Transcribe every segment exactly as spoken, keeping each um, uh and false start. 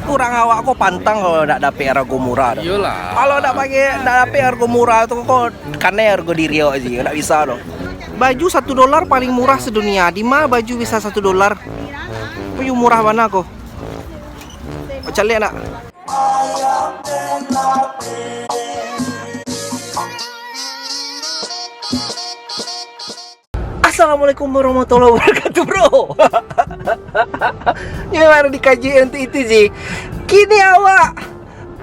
Urang awak ko pantang kalau nak dapek harga murah tu. Iyolah. Kalau nak pakai, nak dapek harga murah tu, ko kanai harga diri awak ji, nak bisa tu. Baju satu dolar paling murah sedunia. Di ma baju bisa satu dolar? Ko yo murah bana ko. Caliak nak? Assalamualaikum warahmatullahi wabarakatuh, bro. Ini baru dikaji untuk itu, ji. Kini awak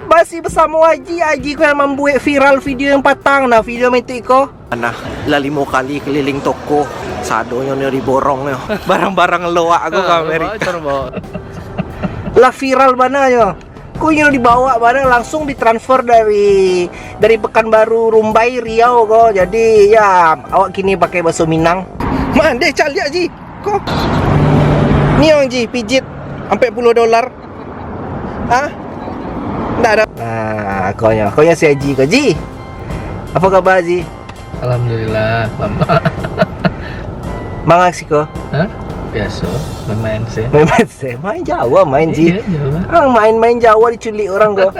masih bersama Aji. Aji ko yang membuat viral video yang patang. Nah, video itu iko. Nah, lah limo kali keliling toko, sadonyo nyo diborong nyo. Barang-barang loak ko. Ah, kamari. Lah viral bana nyo. Ko nyo dibawa barang langsung ditransfer dari, dari Pekanbaru, Rumbai, Riau ko. Jadi, ya, awak kini pakai baso Minang. Man, deh, caliak ji. Ko. Ni ang ji, pijit ampek puluah dolar. Hah? Ndak ada. Nah, ko nyo, ko nyo si Aji ko, Ji. Apa kabar, Ji? Alhamdulillah, lamak. Manga siko? Hah? Biaso, main-main se. Main-main se. Main Jawa, main, Ji. Iya, Jawa. Ah, main-main Jawa diculik orang ko.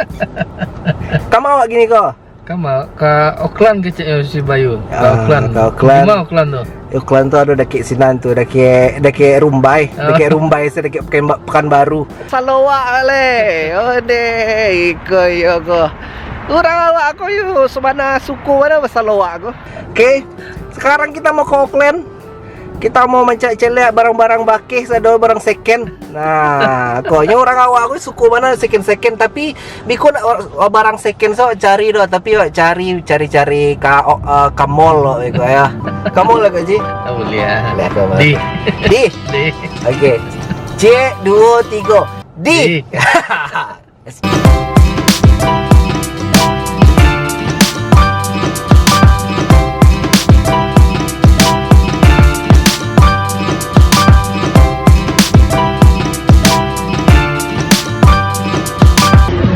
Kama awak kini ko? Kama, ka Auckland keceknyo si Bayu. Ka Ah, Auckland. Ka Auckland. Di ma Auckland tu? Auckland tu ado dakek sinan tu, dakek, dakek Rumbai, Oh. dakek Rumbai se, dakek Pekan-, Pekanbaru. Saloak le. Ode, iko iyo ko. Urang awak ko yo sabana suku mano basaloak ko. Oke, sekarang kita mau ke Auckland. Kita mau mancaliak barang-barang bakeh, sado barang second. Nah, ko nyo urang awak ko suku mano second-second, tapi biko nak or-, barang second so cari doh, tapi awak cari, cari-cari ka, o-, eh, ka mall lo, biko ya. Ka mall lah ko, Ji? Tak boleh ah. Boleh ko, Di. Di. Di. Oke. Cek, duo, tigo. Di. Di.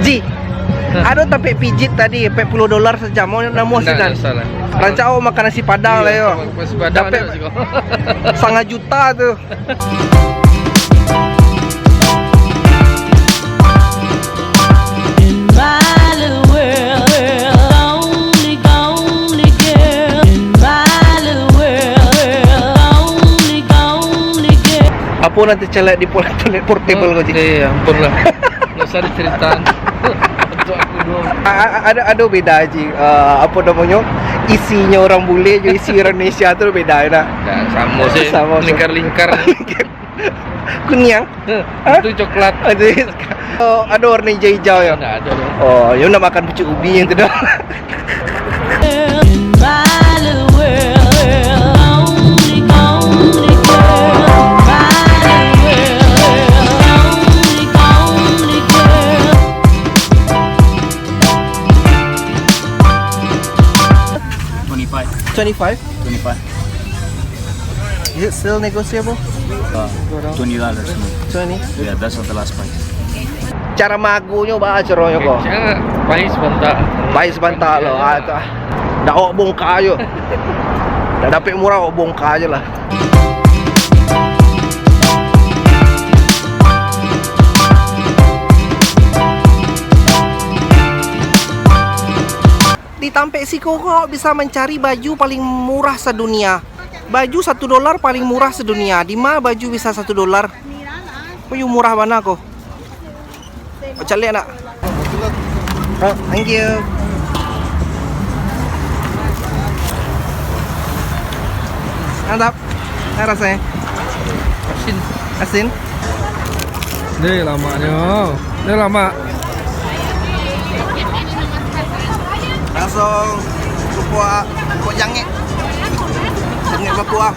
Ji, Hah? ado tapek pijit tadi, ampek puluah dolar sajam, mau namuah Ndak, sinan. Ndak salah. Rancak awak makan nasi padang Iya, lah yo. Nasi padang Dapek ada siko. Satangah juta tu. In my little world, only, only girl. In my little world, only, only girl. Apo nan tacaliak di pol-, toilet portable ko, Ji? Eh, ampun lah. Ndak usah diceritaan. Untuk aku doang. A-, a-, ado, ado beda, Ji. Ah, apo namonyo? Isinyo urang bule jo isi urang Indonesia tu beda, yo, nak? Ndak, samo se. Samo se. Lingkar-lingkar. Kuniang? Hah? Itu coklat. Aduh. Oh, ado warna ijau-ijau yo? Ndak ado doh. Oh, yo nak makan pucuak ubi yang tu doh. Twenty-five. Twenty-five. Twenty-five. Is it still negotiable? Uh, Go down. Twenty dollars more. Twenty? Yeah, that's not the last price. Cara magonyo ba caronyo ko? Cara paih sabanta. Paih sabanta lo, ah, tu, ah. Dak awak bongka ajo. Dak dapek murah, awak bongka ajo lah. Di tampek siko ko awak bisa mancari baju paling murah sadunia. Baju satu dolar paling murah sadunia. Di ma baju bisa satu dolar? Ko yo murah bana ko. Caliak nak? Oh, thank you. Mantap. Nah, rasanya. Asin. Asin. Deh, lamaknyo. Deh, lamak. Langsung kuah, kuah jangek. Jangek bakuah.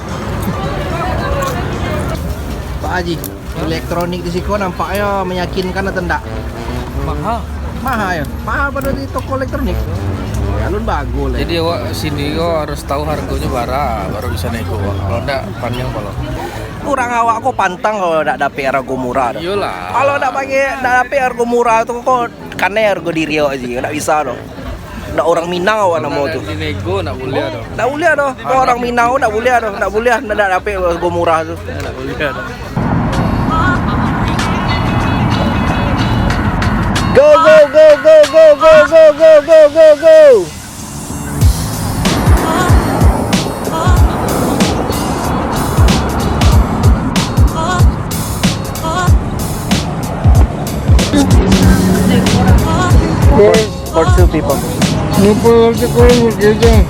Pak Haji, elektronik di siko nampaknyo meyakinkan atau ndak? Maha. Maha yo? Maha pado di toko elektronik. Alun bagus lah. Jadi awak sini ko harus tahu hargonyo bara, baru bisa nego. Kalau ndak, paniang palo. Urang awak ko pantang kalau ndak dapek hargo murah tu. Iyolah. Kalau ndak pakai, ndak dapek hargo murah tu ko kanai hargo diri awak ji, ndak bisa tu. Ndak urang Minang awak namo tu. Dinego ndak buliah tu. Ndak buliah tu. Kok urang Minang tu ndak buliah tu. Ndak buliah, ndak, ndak dapek hargo murah tu. Ndak buliah tu. Ndak buliah tu. For two people. No puedo hablar de cosas porque ella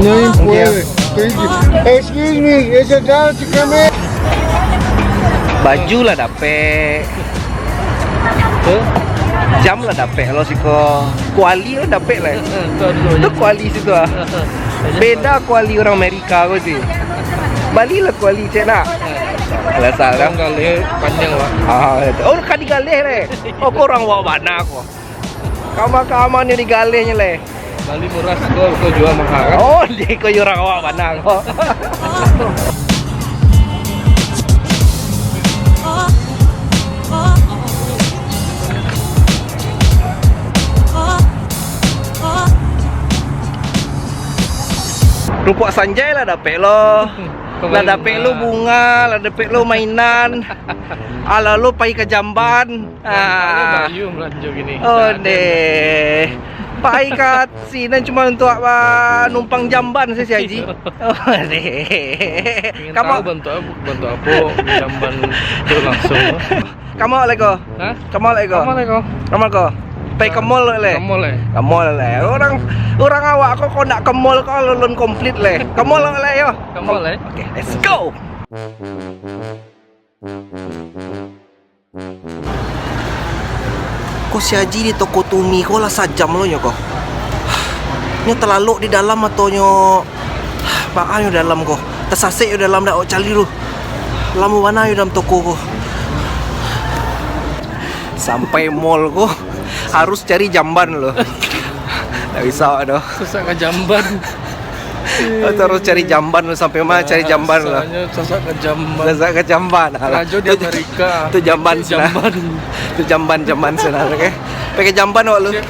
no puede. Thank you. Excuse me, is it down to come in? Baju lah dapek. Jam lah dapek lo siko. Kuali lah dapek lah. Tu kuali situ ah. Beda kuali urang Amerika ko sih. Balilah kuali cek nak. Alah salah. Galeh panjang, Pak. Ah, oh, ka digaleh leh. Oh, ko urang awak bana ko. Kama-kama ni digalehnyo leh. Bali murah, ko, ko jua maha kan? Oh, di ko urang awak bana ko. Rumpok sanjai lah dapek lo. Lah dapek lo bunga, lah dapek lo mainan. Alah lo pai ka jamban. Ah. Bayu belanjo gini. Oh, deh. Pai ka sinan cuma untuk, ah, numpang jamban saja, Haji. Oh, deh. Ingin tahu bentuk apa, bentuk apa jamban tu langsung. Kama lai ko? Hah? Kama lai ko? Kama lai ko? Kama ko? Pai ka mall leh. Ka mall leh. Ka mall leh. Urang, urang awak ko, ko nak ka mall ko alun komplit leh. Ka mall leh yo. Ka mall leh. Oke, let's go. Ko si Haji di toko Tumi ko lah sajam lo nyo ko. Nyo talalok di dalam ato nyo. Baa nyo dalam ko. Tasasek yo dalam dak awak cali tu. Lamo bana yo dalam toko ko. Sampai mall ko harus cari jamban lo. Dak bisa awak tu. Sasak ka jamban. Awak tu harus cari jamban lo, sampai ma cari jamban lo. Rasanya sasak ka jamban. Sasak ka jamban. Alah. Karajo di Amerika. Tu jamban sinan. Jamban. Tu jamban, jamban sinan, oke. Pai ka jamban awak lo. Siap.